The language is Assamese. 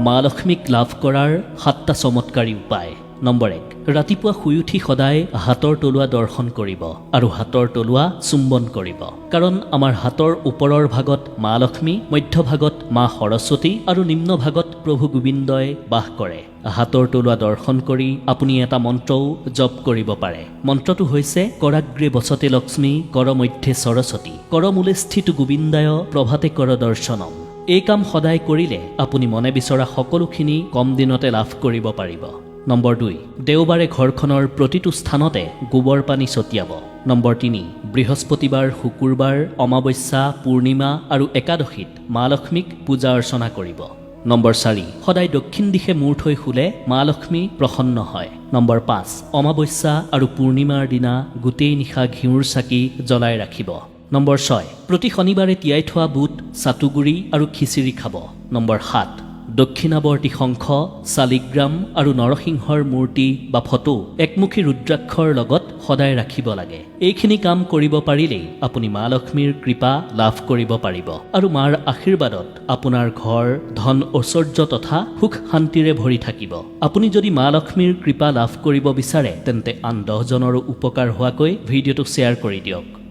মা লক্ষ্মীক লাভ কৰাৰ সাতটা চমৎকাৰী উপায়। নম্বৰ 1, ৰাতিপুৱা শুই উঠি সদায় হাতৰ তলুৱা দৰ্শন কৰিব আৰু হাতৰ তলুৱা চুম্বন কৰিব। কাৰণ আমাৰ হাতৰ ওপৰৰ ভাগত মা লক্ষ্মী, মধ্যভাগত মা সৰস্বতী আৰু নিম্ন ভাগত প্ৰভু গোবিন্দই বাস কৰে। হাতৰ তলুৱা দৰ্শন কৰি আপুনি এটা মন্ত্ৰও জপ কৰিব পাৰে। মন্ত্ৰটো হৈছে কৰাগ্ৰে বসতে লক্ষ্মী, কৰ মধ্যে সৰস্বতী, কৰমূলে স্থিত গোবিন্দায়, প্ৰভাতে কৰ দৰ্শনম। এই কাম সদায় কৰিলে আপুনি মনে বিচৰা সকলোখিনি কম দিনতে লাভ কৰিব পাৰিব। নম্বৰ 2, দেওবাৰে ঘৰখনৰ প্ৰতিটো স্থানতে গোবৰ পানী ছটিয়াব। নম্বৰ 3, বৃহস্পতিবাৰ, শুকুৰবাৰ, অমাৱস্যা, পূৰ্ণিমা আৰু একাদশীত মা লক্ষ্মীক পূজা অৰ্চনা কৰিব। নম্বৰ 4, সদায় দক্ষিণ দিশে মূৰ থৈ শুলে মা লক্ষ্মী প্ৰসন্ন হয়। নম্বৰ 5, অমাৱস্যা আৰু পূৰ্ণিমাৰ দিনা গোটেই নিশা ঘিউৰ চাকি জ্বলাই ৰাখিব। নম্বৰ 6, প্ৰতি শনিবাৰে তিয়াই থোৱা বুট, চাটুগুড়ি আৰু খিচিৰি খাব। নম্বৰ 7, দক্ষিণাৱৰ্তী শংখ, শালিগ্ৰাম আৰু নৰসিংহৰ মূৰ্তি বা ফটো একমুখী ৰুদ্ৰাক্ষৰ লগত সদায় ৰাখিব লাগে। এইখিনি কাম কৰিব পাৰিলেই আপুনি মা লক্ষ্মীৰ কৃপা লাভ কৰিব পাৰিব আৰু মাৰ আশীৰ্বাদত আপোনাৰ ঘৰ ধন, ঐশ্বৰ্য তথা সুখ শান্তিৰে ভৰি থাকিব। আপুনি যদি মা লক্ষ্মীৰ কৃপা লাভ কৰিব বিচাৰে, তেন্তে আন 10জনৰো উপকাৰ হোৱাকৈ ভিডিঅ'টো শ্বেয়াৰ কৰি দিয়ক।